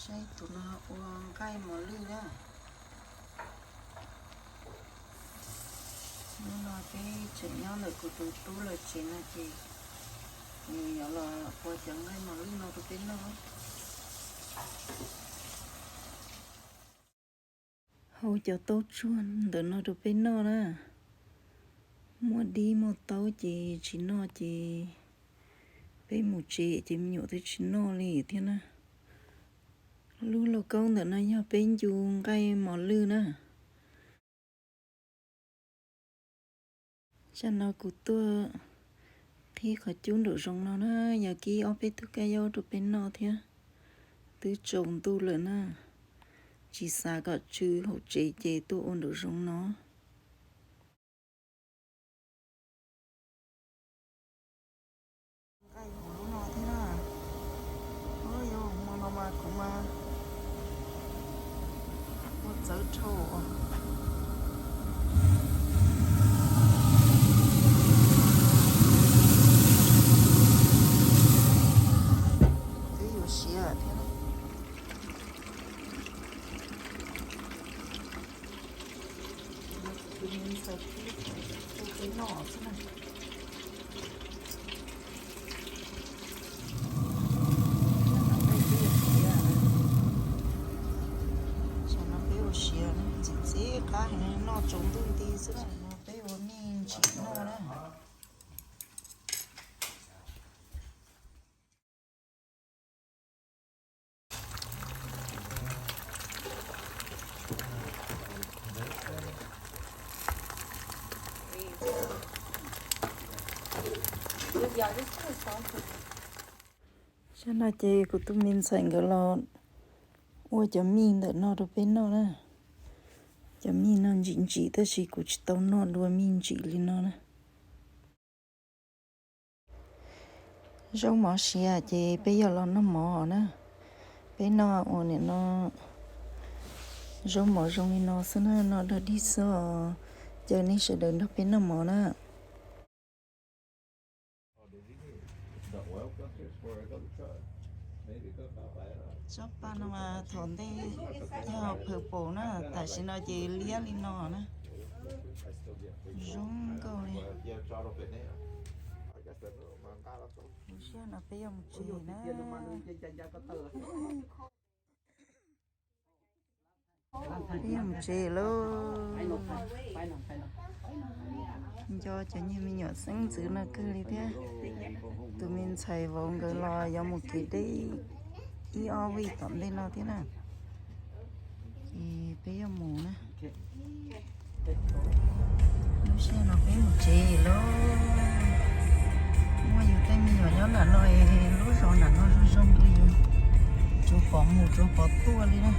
Tus no ua nqaij mos lwj na. Hnub no peb tseem nyob ntawm kuv tus tub lawv tsev no ces nws yuav los ua cov nqaij mos lwj no rau peb noj. Hau cov taub tsuag ntawm no rau peb noj na. Muaj dib muaj taub ces tsis noj ces peb mus tsev ces me nyuam twb tsis noj li thiab na. Lub lauj kaub ntawm no yog peb ncu nqaij mos lwj na. Tsam no kuv tuaj qhib qhov cub nraum zoov no na, yog kib ob peb tug kab yaub rau peb noj thiab. Twb tsaus ntuj lawm na, tsis xav kom tsw hauv tsev ces tuaj ua nraum zoov no. Nqaij hauv lub no thiab na. Ub, yuav hmo no mas kuv mas ua txawv dhau. Twb yuav siav thiab. Tus me ntxhais pib ua peb noj xwb na. Tsam no peb ua siav na, ntxim txib qab heev, noj tsaus ntuj nti xwb na, no peb ua mij ntsim noj na. Tsam no ces kuv tus me ntxhais nkawd los ua cov mij ntawm no rau peb noj na. Cov mij no ntsim ntsim tab sis kuv tsis tau noj dua mij ntsim li no na. Zaub mov siav ces peb yuav los noj mov na. Peb noj ua nim no zaub mov zoo li no xwb na, noj dog dig xwb os. Caw nej sawv daws nrog peb noj mov na. Tsob pa no mas thaum ntej yog purple na, tam sim no ces liab li no na. Zoo nkauj li. Lub sij hawm no peb yuav mus tsev na. Peb yuav mus tsev lauj. Nco cov niag me nyuam xeeb ntxwv no kawg li thiab. Tus me ntxhais vauv nkawd los yuav mus kev deb ib ob vij tom ntej no thiab na. Ces peb yuav mus na. Lub sij hawm no peb mus tsev lauj. Muaj yus tej me nyuam nyob nram no es lub zos nram no zoo zoo li, tsuas pom mus tsuas pom tuaj li na.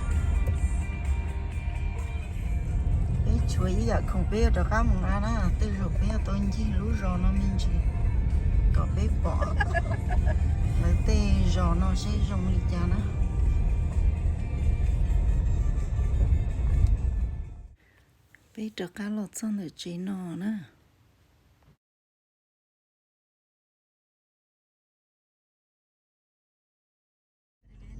Peb tshuav ib yam khoom peb yuav rov qab mus nqa na, tej zaum peb yuav tau ncig lub zos no me ntsis kom peb pom lawv tej zos no seb zoo li cas na. Peb rov qab los txog ntawm tsev no na.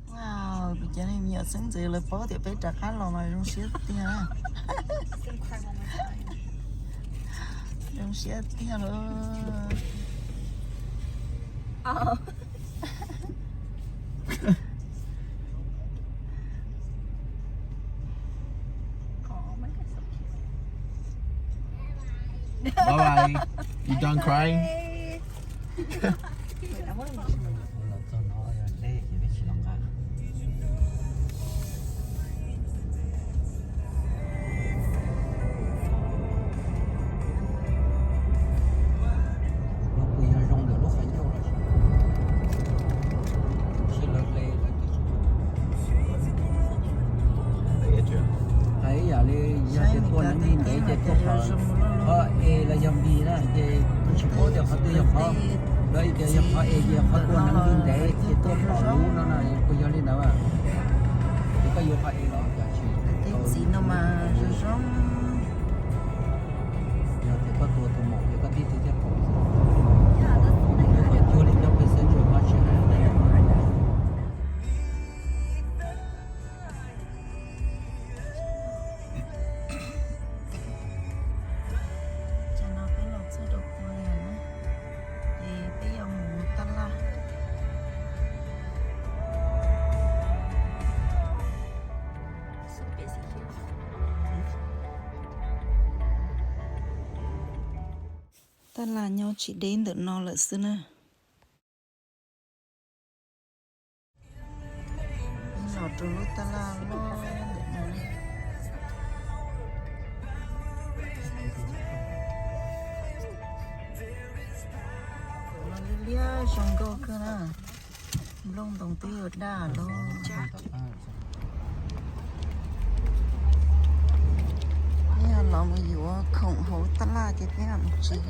Wow, kuv cov niag me nyuam xeeb ntxwv lawv paub tias peb rov qab los mas zoo siab tiag. Zoo siab tiag lauj. Bye bye. You done crying? Hais ib yam li yog tias tua neev li ntev ces tuaj qhov A los yog B na, ces kuj tsis paub tias qhov twg yog qhov, yog tias yog qhov A ces qhov tua neev li ntev ces tuaj qhov lub no na, kuj yog li ntawd. Ces koj yuav qhov A los cas tsis, tej txiv no mas zoo zoo. Yog tias koj tua tus maum ces koj tib tug thiaj pom xwb. Yuav kom cuag li cov pej xeem ntsuag koj tsis hais. Tab laj nyob tsis deb ntawm no lawm xwb na. Los rau lub tab laj loj ntawm no. Liab zoo nkauj kawg na. Nplooj ntoo twb yuav daj lawm. Yog los mus yuav khoom hauv tab laj ces peb mam mus tsev.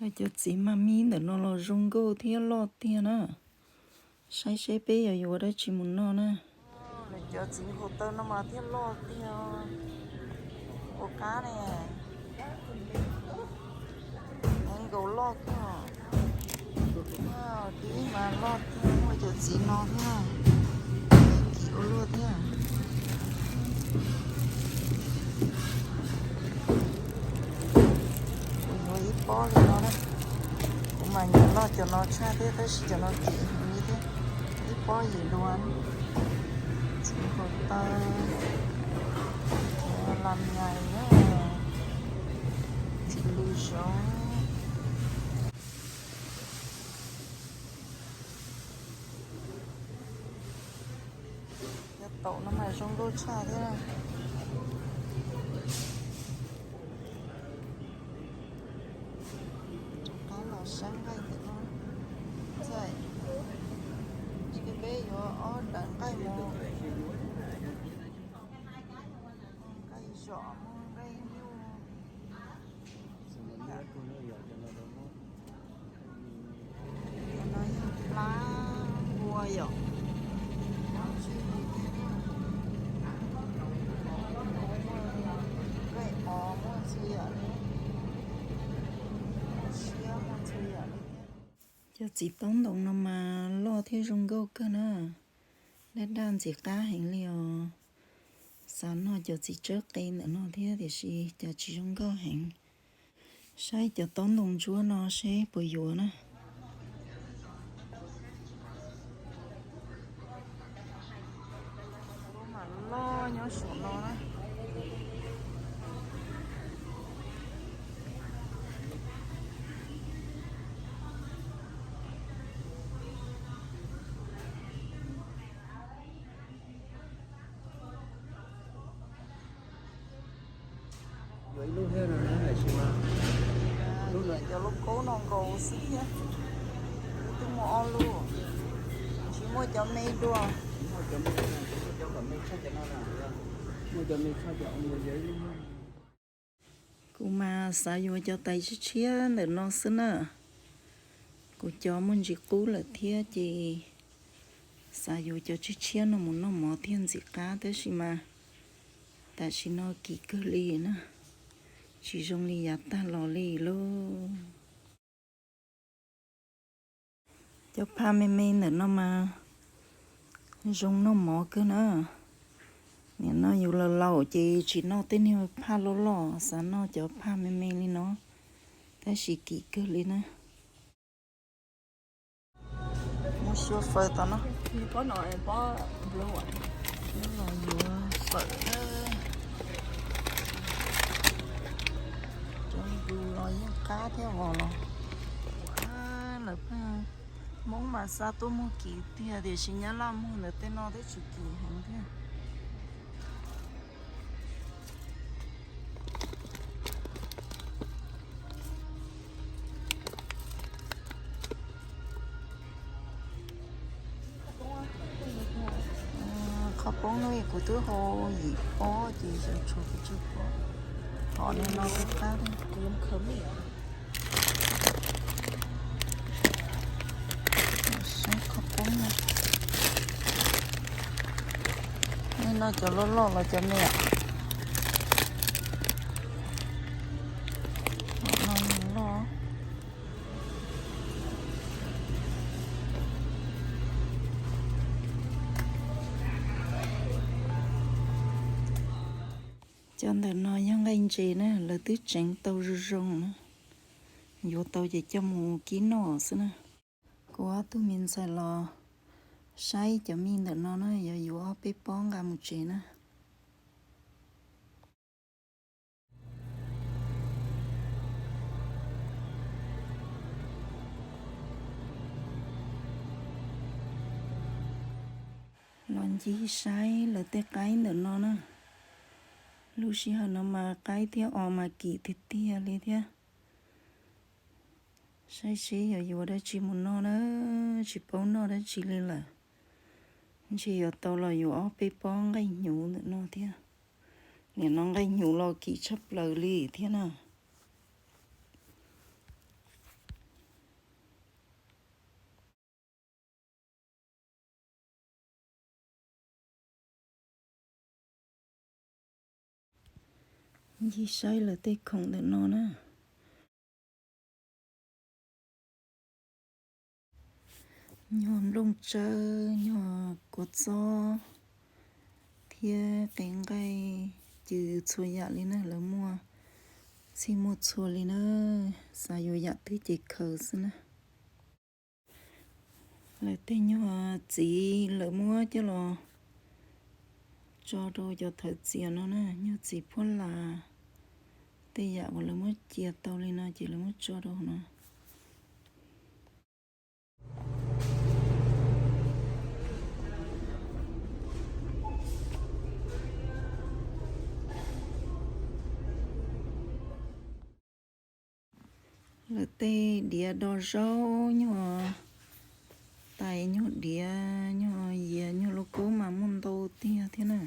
Lawv cov txiv mas me ntawm no los zoo nkauj thiab loj tiag na. Saib seb peb yuav yuav dab tsi mus noj na. Lawv cov txiv nkaus taw no mas thiaj loj tiag. Ua qab ne. Nkaus loj tiag. Dib mas loj tiag, muaj cov txiv no thiab. Kim ua luaj thiab. Kuv yuav ib pob li no na. Kuv mas nyiam noj cov no tshaj thiab tab sis cov no kim heev li thiab. Ib pob yim dua. Txiv nkaus taw. Lam nyais na. Txiv lws zoov. Cov taum no mas zoo nkauj tshaj thiab. Rov qab los saib nqaij ntawm no. Txawm peb yuav ob daim nqaij mus. Nqaij zom, nqaij nyuj. Cov no yog plab npua yom. Nqaij os muaj txhua yam li. Siab muaj txhua yam li. Cov txiv taub ntoo no mas loj thiab zoo nkauj kawg na. Daj daj ntxim qab heev li os. Xav noj cov txiv tsawb qe ntawm no thiab tiam sis cas tsis zoo nkauj heev. Saib cov taub ntoo ntsuab no seb puas yuav na. Lub mas loj nyob saum no na. Yuav ib lub thiab no na, tiam sis mas lub no cov lub kaub no nkaus xwb thiab. Lub twb muaj ob lub, tsis muaj cov me dua. Muaj cov me, muaj cov kom me tshaj cov no na, muaj cov me tshaj cov ua mus yuav ib lub. Kuv mas xav yuav cov tais tshiab tshiab ntawm no xwb na. Kuv cov muaj ntsis qub lawm thiab ces xav yuav cov tshiab tshiab no mus noj mov thiaj ntxim qab tab sis mas tam sim no kim kawg li na, tsis zoo li yav tag los li lauj. Cov phaj me me ntawm no mas zoo noj mov kawg na. Nim no yus laus laus ces tsis noj tej niag phaj loj loj, xav noj cov phaj me me li no, tab sis kim kawg li na. Mus xyuas fawm tom no. Los yuav fawm na. Cov npus los yeej qab thiab vos los. Lawv pheej, Hmoob mas xa tuaj muag kim tiag tiam sis Nyab Laj muag ntawm tej no twb tsis kim heev thiab. Qhov poob no kuv twb hau yim pob ces xyov tshuav pes tsawg pob. Hom li no kuv qab. Saib qhov poob no. Nej noj cov loj loj los cov me? Loj. Cov ntawm no yog nqaij ntses na, lawv twb tseev tau zoo zoo na. Yuav tau ces coj mus kib noj xwb na. Kuv ob tug me ntxhais los saib cov mij ntawm no na, yuav yuav ob peb pob nqa mus tsev na. Los ncig saib lawv tej qaib ntawm no na. Lub sij hawm no mas qaib thiab os mas kim tiag tiag li thiab. Saib seb yuav yuav dab tsi mus noj na, tsis paub noj dab tsi li lawm. Ntshe yuav tau los yuav ob peb pob nqaij hnyuv ntawm no thiab. Nim no nqaij hnyuv los kim tshaj plaws li thiab na. Ncig saib lawv tej khoom ntawm no na. Nyuag nplooj tsawb, nyuag kua txob thiab qe nqaij, cws txhua yam li na, lawv muaj txhij muaj txhua li na, xav yuav yam twg ces khaws xwb na. Lawv tej nyuag txiv lawv muab coj los tso rau cov thawv txias no na, nyuag txiv phuab las, tej yam uas lawv muab cia tau li no ces lawv muab tso rau hauv no. Lawv tej diav do zaub, nyuag tais, nyuag diav, nyuag yias, nyuag lauj kaub mas muaj ntau tiag thiab na.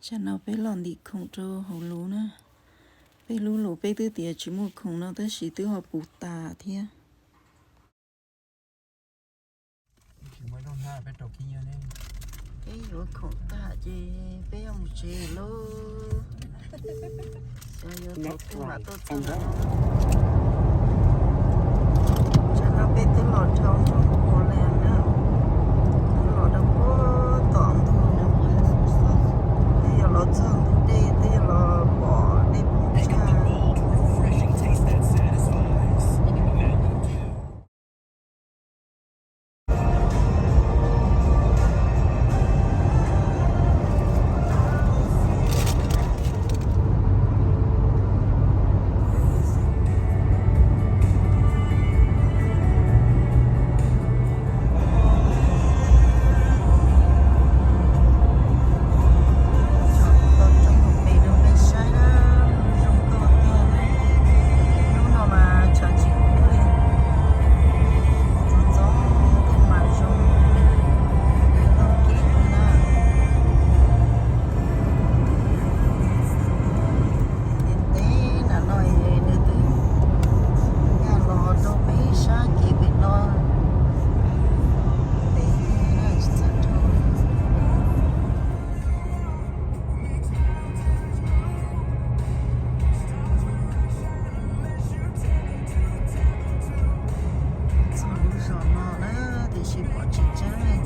Tsam no peb los ntim khoom rau hauv lub na. Peb lub lus peb twb tias tsis muaj khoom no tab sis twb ho puv tas thiab. Peb yuav khoom tag ces peb yuav mus tsev lauj. Xyov yuav thaum twg mam tuaj txog no. Tsam no peb twb los dhau nroog Portland na, twb los rau puag tom ntug, twb yuav los txog ntug dej, twb yuav los pom dej Phooj Tsab. Tso tau tsob ntoo pem rau peb saib na, zoo nkauj tiag. Lub no mas tshav tsis kub li, ntxoov ntxoov tej mas zoo nkauj kev li na. Ntev ntev nram no es nws twb nkag los rau peb sab kev pem no. Ntev tsis txawj dhau li. Txog lub zos no na tiam sis pom tsis tseeb li.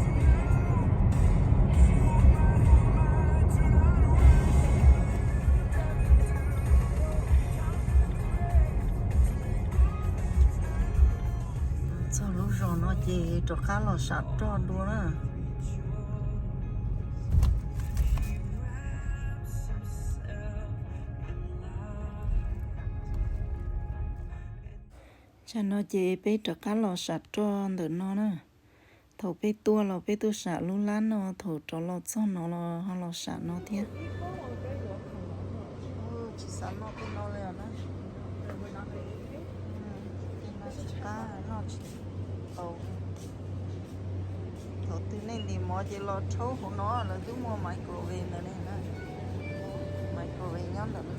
Txog lub zos no ces rov qab los sam roj dua na. Tsam no ces peb rov qab los sam roj ntawm no na. Thaum peb tuaj los peb tuaj sam lub lab no, thaum rov los txog no los ho los sam no thiab. Tsis xav noj tej no li na. Tej no tsis qab noj tsis tau. Thaum twg nej ntim mov ces los rhaub hauv no, lawv twb muaj microwave ntawd ne na. Microwave nyob ntawm no.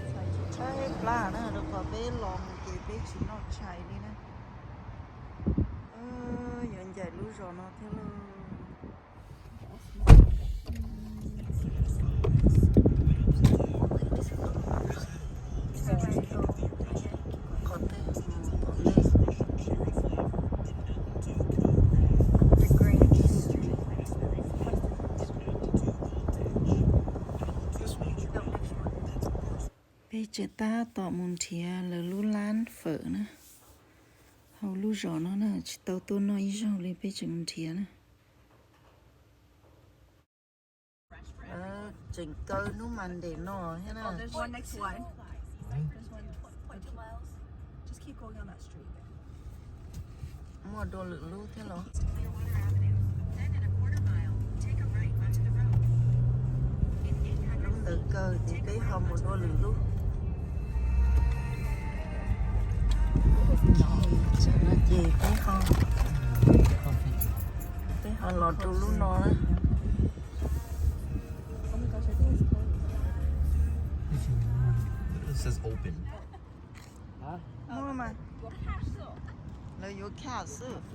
Txhais tshaib plab na, rau qhov peb los mus ces peb tsis noj tshais li na. Yuav ncaim lub zos no thiab lauj. Qhov twg mus tom ntej? Peb tseem tab tom mus nrhiav lawv lub lab fawm na. Hauv lub zos no na tsis tau tuaj noj ib zaug li, peb tseem mus nrhiav na. Tseem kaw hnub Monday no thiab na. Muaj dua lwm lub thiab los? Lub ntawd kaw ces peb ho mus dua lwm lub. Tam no ces peb ho, peb ho los rau lub no na. It says open. Muaj mas. Lawv yuav khaj xwb.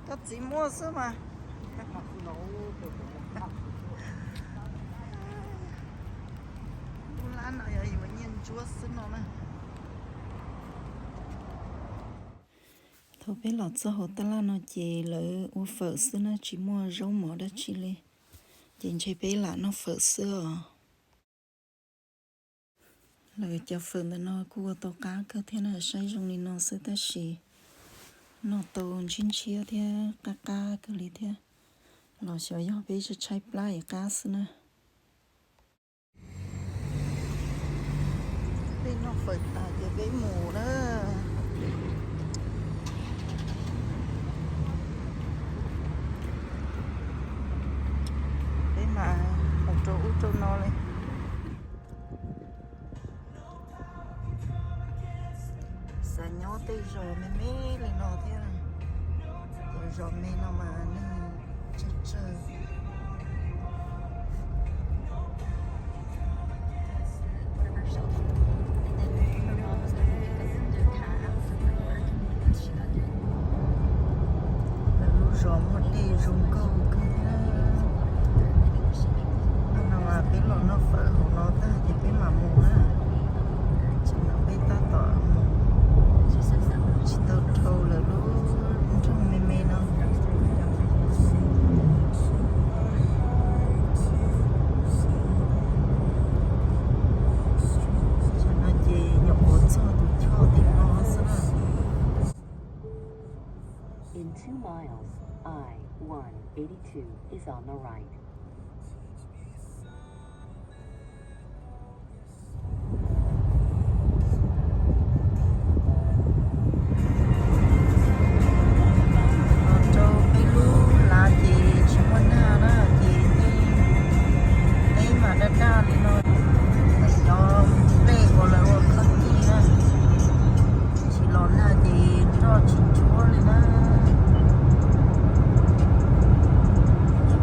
Koj txiv muaj xwb mas. Lub lab no yog yuav nyiaj ntsuab xwb no na. Thaum peb los txog hauv tab laj no ces lawv ua fawm xwb na, tsis muaj zaub mov dab tsi li, ces ntshe peb lam noj fawm xwb os. Lawv cov fawm ntawm no kuj ua tau qab kawg thiab na, saib zoo li no xwb tab sis noj tau ntshiab ntshiab thiab qab qab kawg li thiab. Los xyov yog peb tshaib plab es qab xwb na. Peb noj fawm tas ces peb mus na. Peb mas mus rau ub rau no li. Xav nyob tej zos me me li no thiab. Cov zos me no mas neeg tsawg tsawg. Lawv lub zos muaj dej zoo nkauj kawg. Hnub no mas peb los noj fawm hauv no tag ces peb mam mus na. Tam no peb tab tom mus tsis tau dhau lawv lub nroog me me no. Tam no ces nyuam qhuav txog tus choj tim no xwb na. In two miles, I one eighty-two is on the right. Los rau peb lub lav ces tsis muaj nag na, ces tej teb mas daj daj li no. Cov nplej uas lawv ua khob kij na, tsis los nag ces nroj tsis ntsuab li na.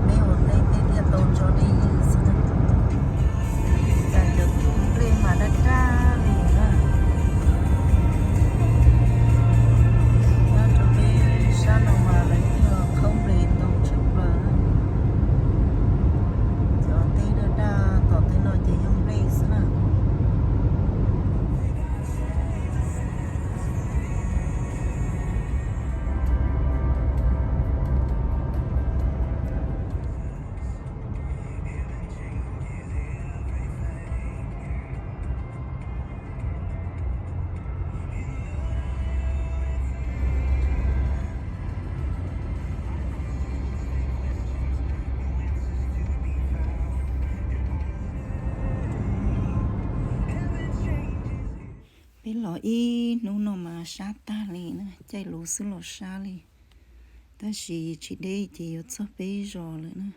Peb ua teb tej thiaj tau tso dej ywj xwb na. Cas cov nplej mas daj daj li na. Nyob rau peb sab no mas lawv yog khaub nples ntau tshaj plaws. Cov teb daj daj tom tej no ces yog nplej xwb na. Peb los ib hnub no mas sab tag li na, caij lus xwb los sab li. Tab sis tsis deb ces yuav txog peb zos lawm na.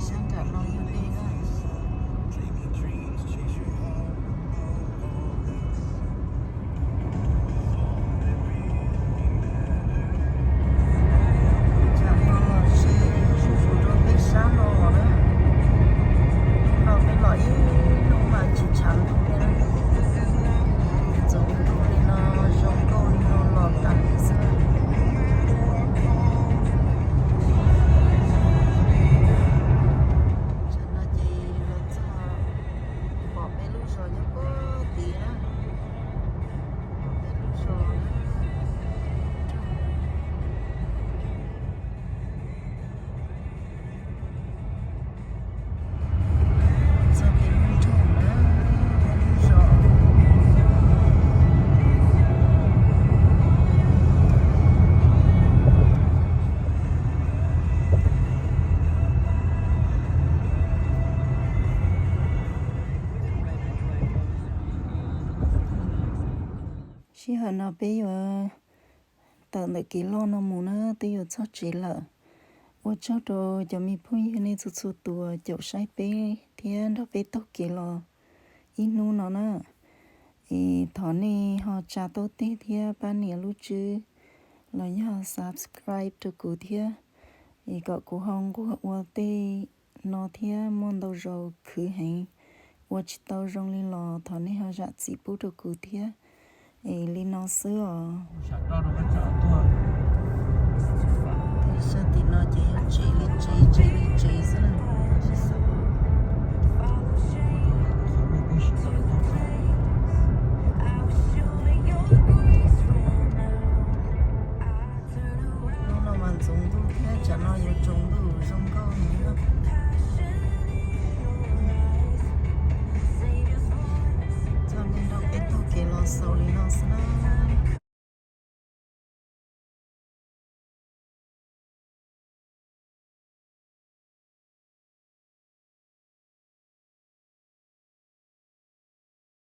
Sab nram no yog dej na. Tam no los ze zuj zus rau peb sab no na. Hnub no peb los ib hnub mas tsis tshav ntuj li na. Txaus ntshai Yog no peb yuav tawm ntawm kev loj no mus na, twb yuav txog tsev lawm. Ua tsaug rau cov me phooj ywg nej txhua txhua tus caum saib peb thiab nrog peb taug kev los ib hnub no na. Es thov nej ho tsa tau tej thiab pab nias lub tswb los yog subscribe rau kuv thiab, es kom kuv ho nquag ua tej no thiab muaj ntau zaus khwv heev. Ua tsis tau zoo li los thov nej ho zam txim pub rau kuv thiab. Es li no xwb os. Xyov tim no ces yog tsev li tsev, tsev li tsev xwb na. Hnub no mas ntxoov ntuj thiab, tsam no yuav tsaus ntuj zoo nkauj heev. Txoj neeg nrog peb taug kev los xaus li no xwb na.